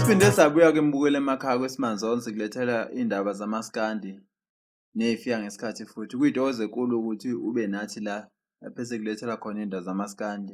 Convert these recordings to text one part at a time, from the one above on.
Sesiphinde sabuya ke mbukeli emakhaya kweSimanzonzo sikulethela indaba zamaskandi ney'fika ngesikhathi futhi. Kuyintokozo enkulu ukuthi ube nathi la lapho esikulethela khona iy'ndaba zamaskandi.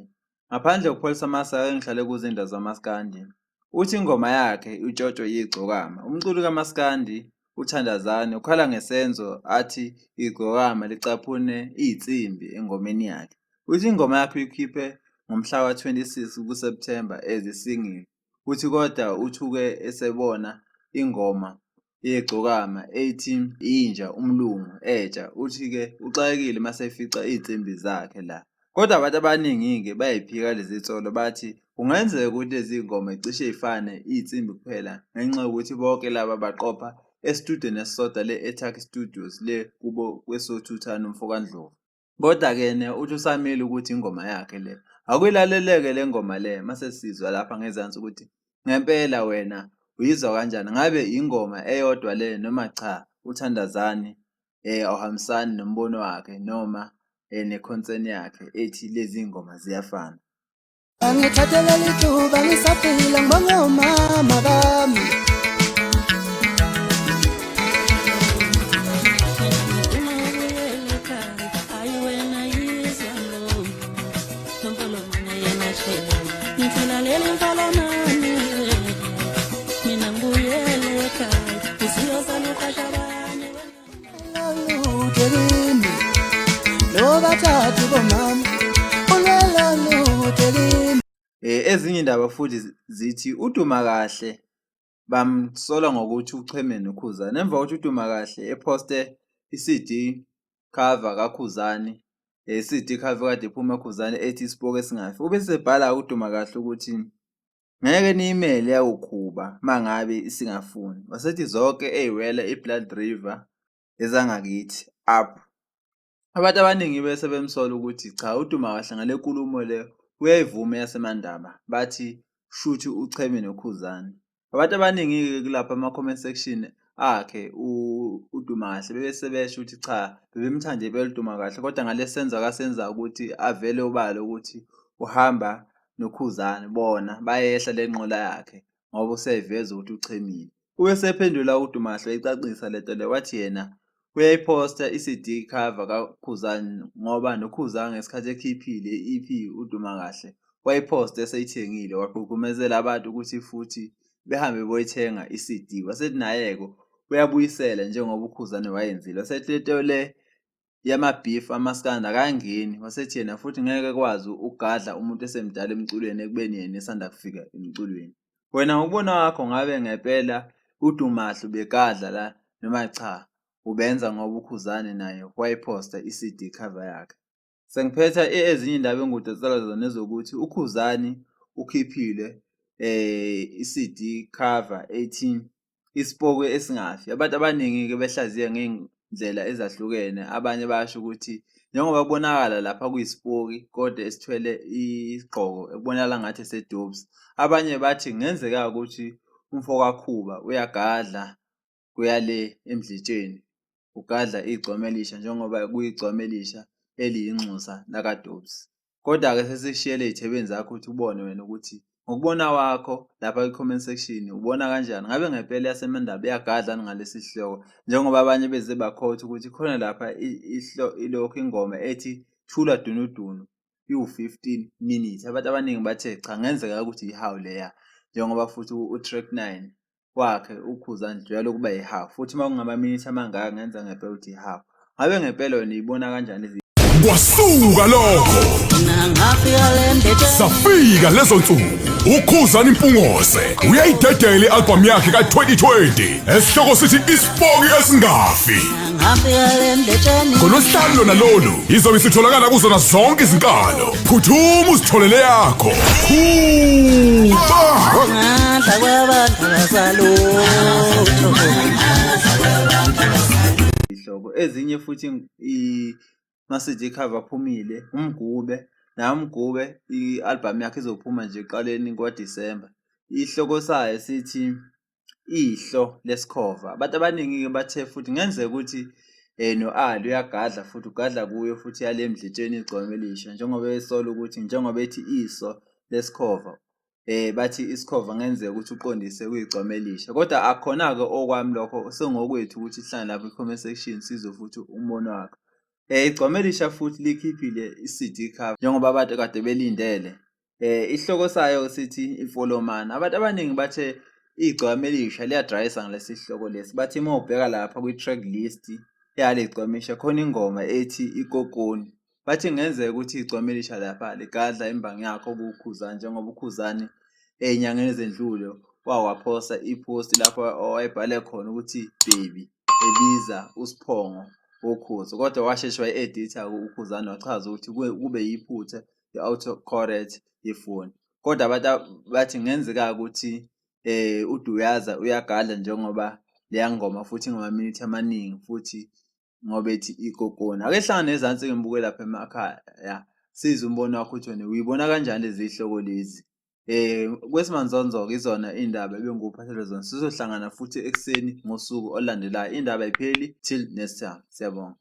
Ngaphandle kokupholisa amasaka engihlale kuzo iy'ndaba zamaskandi. Uthi ingoma yakhe itshotshwe yigcokama. Umculi kamaskandi uThandazani ukhala ngesenzo athi igcokama licaphune iy'nsimbi engomeni yakhe. Uthi ingoma yakhe uyikhiphe ngomhla ka-26 kuSepthemba as i-single. Uthi kodwa uthuke esebona ingoma yegcokama ethi Inja Umlungu entsha. Uthi-ke uxakekile uma esefica iy'nsimbi zakhe la. Kodwa abantu abaningi-ke bayayiphika lezi nsolo bathi kungenzeka ukuthi lezi ngoma cishe y'fane iy'nsimbi kuphela ngenxa yokuthi bonke laba baqopha esitudiyweni esisodwa le eTurkey Studios le kubo kweSothuthane umfokaNdlovu. Kodwa-ke yena uthi usamile ukuthi ingoma yakhe le. Akuyilaleleke le ngoma le mase sizwa lapha ngezansi ukuthi ngempela wena uyizwa kanjani, ngabe ingoma eyodwa le noma cha uThandazani awuhambisani nombono wakhe noma ne-concern yakhe ethi lezi ngoma ziyafana. Angithathe leli thuba ngisaphila ngibonge umama bami. Ezinye indaba futhi zithi uDuma Kahle bamsola ngokuthi ucheme noKhuzani emva kokuthi uDuma Kahle ephoste i-CD cover kaKhuzani, i-CD cover ekade iphuma kuKhuzani ethi Isipoki Esingafi. Ube esebhala uDuma Kahle ukuthi ngeke niyimele yawukhuba mangabe isingafuni. Wasethi zonke ey'wela i-Blood River ezangakithi up. Abantu abaningi bese bemsola ukuthi cha uDuma kahle ngale nkulumo le uyayivuma eyaseMandaba bathi shuthi ucheme noKhuzani. Abantu abaningi-ke kulapha ama-comment section akhe uDuma kahle bebe sebesho ukuthi cha bebemthanda impela uDuma kahle kodwa ngale senzo akasenza ukuthi avele obala ukuthi uhamba noKhuzani bona bayehla le nqola yakhe ngoba useyiveza ukuthi uchemile. Ube esephendula uDumahle wayicacisa le nto le wathi yena uyayiphosta i-CD cover kaKhuzani ngoba noKhuzani ngesikhathi ekhiphile i-EP uDumakahle wayiphosta eseyithengile wagqugqumezela abantu ukuthi futhi behambe boyithenga i-CD wasethi naye-ke uyabuyisela njengoba uKhuzani wayenzile wasethi le nto le yama-beef amaskandi akangeni wasethi yena futhi ngeke ekwazi ukugadla umuntu esemdala emculweni ekubeni yena esanda kufika emculweni. Wena ngokubona kwakho ngabe ngempela uDumahle ubegadla la noma cha ubenza ngoba uKhuzani naye wayiphosta i-CD cover yakhe. Sengiphetha ezinye iy'ndaba engikudonsela zona ezokuthi uKhuzani ukhiphile i-CD cover ethi Isipoki esingafi. Abantu abaningi-ke behlaziya ngey'ndlela ezahlukene, abanye bayasho ukuthi njengoba kubonakala lapha kuyisipoki kodwa esithwele isigqoko ekubonakala ngathi esedobs. Abanye bathi kungenzeka ukuthi umfo kaKhuba uyagadla kuya le eMdletsheni, ugadla igcwama elisha njengoba kuyigcwama elisha eliyinxusa lakaDobs. Kodwa-ke sesikushiyele ey'thebeni zakho ukuthi ubone wena ukuthi ngokubona kwakho lapha kwi-comment section ubona kanjani ngabe ngempela yaseMandaba iyagadla yini ngalesi sihloko njengoba abanye beze bakhotha ukuthi khona lapha ilokhu ingoma ethi Thula Dunudunu iwu-15 minutes. Abantu abaningi bathe cha ngenzeka ukuthi ihawu leya njengoba futhi u-track 9 wakhe uKhuzani lijwayele ukuba yi-half futhi uma kungamaminithi amangaka ngenza ngempela ukuthi i-half ngabe ngempela wena uyibona kanjani lezi Kwasuka lokho safika lezo nsuku uKhuzani Mpungose uyayidedela i-album yakhe ka-2020 esihloko sithi Isipoki Esingafi ngolwesihlanu lona lolu izobe isitholakala kuzona zonke izinkalo phuthuma uzitholele yakho khuba Ihloko ezinye futhi ma-CD cover aphumile uMgube naye uMgube i-album yakhe izophuma nje ekuqaleni kwaDisemba ihloko sayo sithi ihlo lesikhova. Abantu abaningi-ke bathe futhi kungenzeka ukuthi no-Ali uyagadla futhi ugadla kuyo futhi yale mdletsheni igcokama elisha njengoba esola ukuthi njengoba ethi iso lesikhova. Bathi isikhova kungenzeka ukuthi uqondise kuyigcwama elisha kodwa akukhona-ke okwami lokho sengokwethu ukuthi sihlangane lapho kwi-comment section sizwe futhi umbono wakho. Igcwama elisha futhi likhiphile i-CD cover njengoba abantu kade belindele. Isihloko sayo sithi Imfolomane. Abantu abaningi bathe igcwama elisha liyadrayisa ngalesi sihloko lesi. Bathi uma ubheka lapha kwi-track list yale gcwama elisha khona ingoma ethi Ikokoni. Bathi kungenzeka ukuthi igcwama elisha lapha ligadla imbangi yakho kuKhuzani njengoba uKhuzani ey'nyangeni ezendlule wawaphosa iphosti lapho owayebhale khona ukuthi baby ebiza uSiphongo wokhozi kodwa washeshe wayi-editha uKhuzani wachaza ukuthi kube yiphutha i-auto correct yefoni. Kodwa abantu bathi kungenzeka ukuthi uDuyaza uyagadla njengoba leya ngoma futhi ingamaminithi amaningi futhi ngoba ethi ikokoni. Ake sihlangane ezansi-ke ngibuke lapha emakhaya sizwe umbono wakho ukuthi wena uyibona kanjani lezi zihloko lezi. Kwesimanzonzo-ke izona iy'ndaba ebengikuphathele zona. Sizohlangana futhi ekuseni ngosuku olulandelayo. Iy'ndaba ayipheli till next time. Siyabonga.